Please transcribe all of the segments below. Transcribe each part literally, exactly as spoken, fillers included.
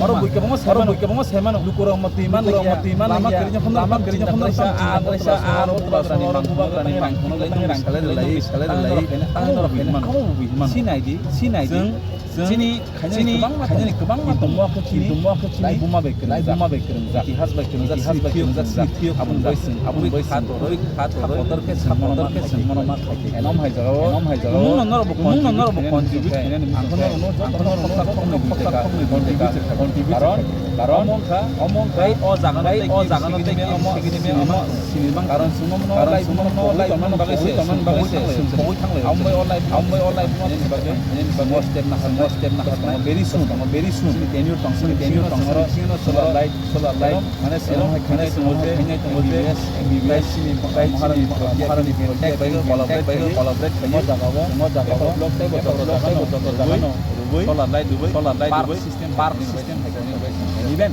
Oro bui kwbangma sai mano. Bui kwbangma sai mano. Lukurok mo twi man ya. Lama kwrwini phano lama kwrwini phano sa a andresa a rok bubagrani mangkhorok rani rang khorok lai nang salai lai salai lai. Tamo bo bui man. Sinai di, sinai di. Chini Khainani kwbangma kwbangma tongo. Tongo khe chini. Buma bai kwrwngjak. Buma bai kwrwngjak. Itihas bai kwrwngjak. Itihas bai kwrwngjak. Sri Thiyok aboni bai sing. Aboni bai sing. Kha toroi kha toroi. Kotor khe sing mono ma khaikhe. Enom hai jagao. Enom hai jagao. Mungno norok bo contribute khainani. Ang kono rono joto no khoksa khoknwi contribute. Karon karon omo wngkha omo wngkha o jaga no tei o jaga no tei omo sini mang. Karon sungno no lai sungno no lai tongmani bagwi se. Tongmani bagwi se. Sungwi thanglai. Ambai o lai ambai o lai mo bagwi. Mo step na mo step na mo very soon mo very soon. Sini tenure tong sini tenure tong sini solar light solar light. Mane solar hai khainai tongo je khainai tongo je M B B S sini bai sini Maharani Maharani bai collaborate bai collaborate mo jaga o mo jaga o block tei bo joto jaga no rubui solar light rubui solar light rubui park system park system hai khainai bai. Even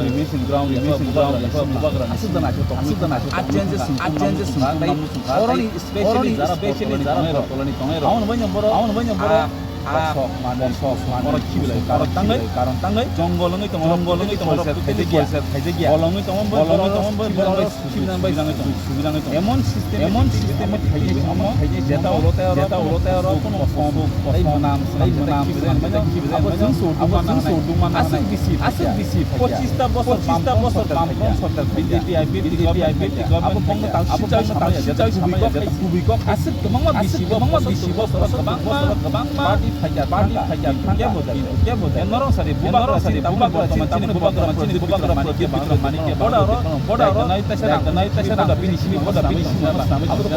cremation ground, cremation ground, bubagra ni, aswk da naithotok, aswk da naithotok, a changes, a changes wngkha, tei oroni specially jara specially jara bortolani tongnai rok, bortolani tongnai rok. Aboni bagwi no borok, aboni bagwi no borok, ah, sok manwi, sok manwi, borok khibilai, borok khibilai, karon tangwi, jongol wngwi tongo, jongol wngwi tongo, totally forest khaijak ya, forest khaijak ya, bolong wngwi tongo, bolong wngwi tongo, borok khibilai bai, khibilai bai, subidang wngwi tongo. Emon system, emon system khaijak, emon khaijak, jeta ulo tei oro, jeta ulo tei oro, kono kosom, tei mwnam, tei mwnam, abo jeng sorduma nangnai. Aswk bisi, aswk bisi, pochista bosor, pochista bosor bam sorkar khaijak. B J P, I P F T government khaijak. Abo bongno tal sijak samaya, jeta kubui kok, kubui kok. Aswk kwbangma bisi, kwbangma bisi bosor, kwbangma party phaikya, party phaikya, kebo jai, kebo jai. Norok sari, bubagra sari, bubagra sari, bubagra sari, bubagra sari, bubagra sari, border, border, border, bini simi border, bini simi border, bini simi border, abo to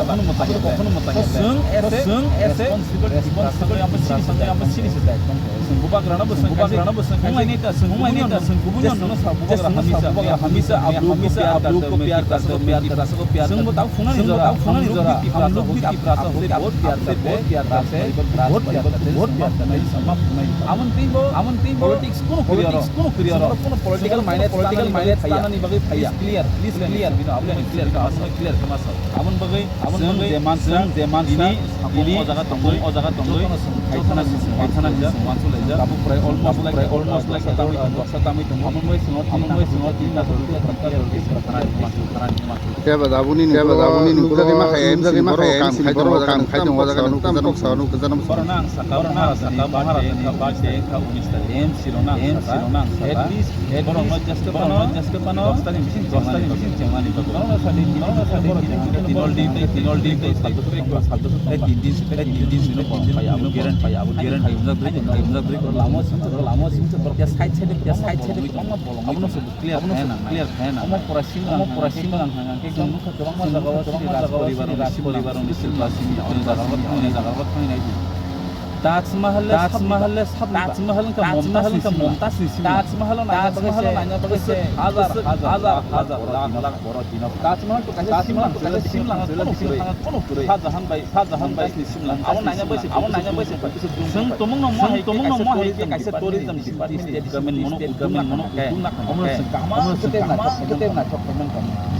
kokhno mwtai ya. Swng ese, swng ese, responsible, responsible, amo sini se dai. Swng bubagra no bo swng, bubagra no bo swng, hunglai neta, swng hunglai neta, swng kubui no no sa, bubagra hamisa, bubagra hamisa, abu ko pyar karta, pyar karta, pyar karta, swng bo tau phunani jora, hum log bhi Tiprasa hote bahut pyar karte, bahut pyar karte, bahut pyar karte, bahut pyar karte. Amon tei bo, amon tei bo politics kono career, politics kono career, kono political mindset, political mindset tanani bagwi phaiya. Clear, please clear, bino abo clear, abo clear kama sa. Amon bagwi, amon bagwi, je mansa, je mansa, bini, bini o jaga tongwi, o jaga tongwi, jotono swng khai khana swng, khai khana swng, wansuk laijak. Abo prai almost like, almost like, tamwi tongwi, tamwi tongwi. Amon bagwi swng, amon bagwi swng, tin na thok, tin na thok, tin na thok. Kebo jaboni ni, kebo jaboni ni, nukjagwi ma khaye, nukjagwi ma khaye, M C ni borok kam khai tongo, o jaga nukjagwi ma khaye. Borok nang saka, borok nang saka, borok nang saka, borok nang saka, M C rok nang saka. At least, at least, borok no just ke pano, just ke pano, dos tani bising, dos tani bising chengmani bagwi. Borok no sadi, borok no sadi, tinol din tei, tinol din tei, saldo sotong, saldo sotong, eh, tin din, eh, tin din sino borok phai, abo guarantee phai, abo guarantee phai, unjak dui, unjak dui, lamo sing, lamo sing, ya side, side, ya side, side, abono se clear khaina, clear khaina. Omo pura simrang, omo pura simrang hwnka khe chwng nukha kwbangma jagao, kwbangma jagao Raj poribar rok ni simrang, simi, simi, simi, jaga o thangwi nai di. Taj Mahal le, Taj Mahal le sab, Taj Mahal wngkha Mumtaz ni simrang. Taj Mahal naina bagwi se hajar, hajar, hajar, lakh, lakh borok dino. Taj Mahal to kaisa simrang, simrang, simrang, kono kwrwi. Shah Jahan bai, Shah Jahan bai ni simrang. Abo naina bagwi se, abo naina bagwi se. Chwng tumung no mo hai, tumung no mo hai kaisa tourism department, state government mono, government mono, omo no chwng kaham, omo no chwng kaham,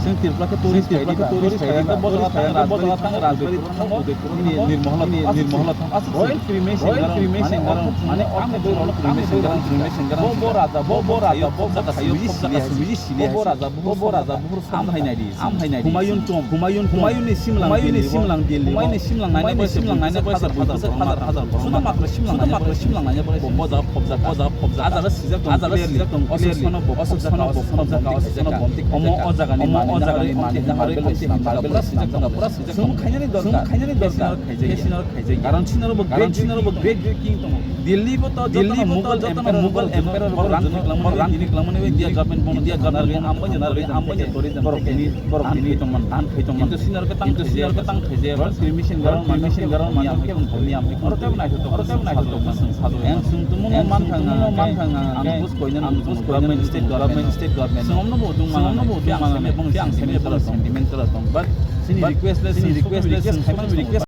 chwng Tripura khe tourist khaidi, tourist khaidi, bo jaga tang, bo jaga tang, Rajbaria thango, Nirmahal, Nirmahal thango. Royal Cremation Ground, mane, mane, Cremation Ground, Cremation Ground. Bo, bo raja, bo, bo raja, bo, bo khayo, sumiji sili, bo, bo raja, bo, bo raja, bo Am hai nai di, am hai nai di. Humayun tomb, Humayun tomb. Humayun ni simlang, Humayun ni simlang Delhi, Humayun ni simlang naina bagwi se hajar, hajar, hajar, hajar borok. Sudo matro simlang, sudo matro simlang naina bagwi se. Bo jaga phobjak, bo jaga phobjak. A jaga sijak tong, a jaga sijak tong, clearly. Osok sono bo phobjak, osok sono bo phobjak, osok sono bo phobjak. Omo o jaga ni mani, o jaga ni mani, marble slam, marble slam, pura sijak tong, pura sijak tong. Swng khainani dorkar, swng khainani dorkar. Karon sinaro bo great, sinaro bo great, great king tongo. Delhi bo to, Delhi bo to Mughal Emperor, Mughal Emperor bo rang khwlangmani, rang khwlangmani India government bo India government bo ambai jana rwi, ambai jana rwi, ambai jana rwi, borok tini, borok tini tongman dan khai tongman. Kintu sinaro khe tang khai je, sinaro khe tang khai je, Royal Cremation Ground, Cremation Ground, mani amai tong, mani amai tong. Oro tebo naithotok, oro tebo naithotok, sadu, sadu. Yang sung tumu no man thang, man thang, ang bus koina, ang bus koina, government state, government state government. Sung omno bo dung man, sung omno bo dung man, yang seme bong sentiment tong. But sini request le, sini request le, sung request.